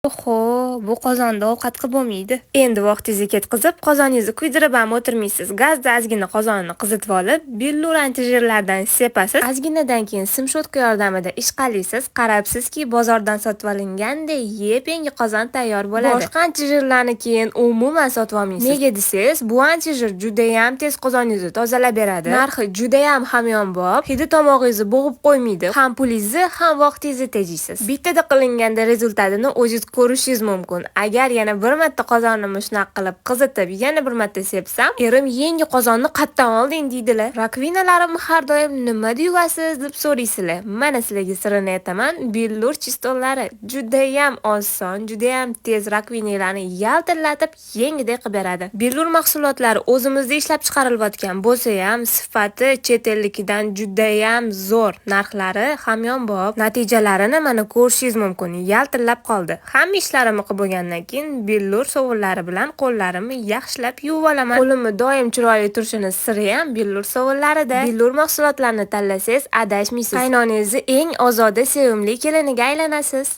Oho, bu qozonda ovqat qilib bo'lmaydi. Endi vaqtingizni ketkazib, qozoningizni kuydirib ham o'tirmaysiz. Gazda ozgina qozonni qizitib olib, billur антижир lardan sepasiz. Ozginadan keyin sim щётка yordamida ishqalaysiz. Qarabsizki, bozordan sotib olingandek yep-yangi qozon tayyor bo'ladi. Boshqa антижир larni keyin umuman sotib olmaysiz. Nega desangiz, bu антижир judayam tez qozoningizni tozalab beradi. Narxi judayam hamyonbop, hidi tomog'ingizni bo'g'ib qo'ymaydi. Ham pulingizni, ham vaqtingizni tejaysiz. Bittada qilinganda результат ini o'zingiz ko'rishingiz mumkin. Agar yana bir marta qozonimni shunaqa qilib qizitib, yana bir marta sepsam, erim "Yangi qozonni qayerdan olding?" deydilar. Раковина larimni har doim nimada yuvasiz deb so'raysizlar. Mana sizlarga sirini aytaman. Billur chistollari judayam oson, judayam tez раковина larni yaltillatib, yengidek qilib beradi. Billur mahsulotlari o'zimizda ishlab chiqarilayotgan bo'lsa ham, sifati chet elnikidan judayam zo'r. Narxlari hamyonbop. Natijalarini mana ko'rishingiz mumkin. Yaltillab qoldi. Hamma ishlarimni qilib bo'lgandan keyin billur sovunlari bilan qo'llarimni yaxshilab yuvib olaman. Qo'limni doim chiroyli turishini siri ham billur sovunlarida. Billur mahsulotlarini tanlasangiz, adashmaysiz. Qaynonangizni eng ozoda, sevimli keliniga aylanasiz.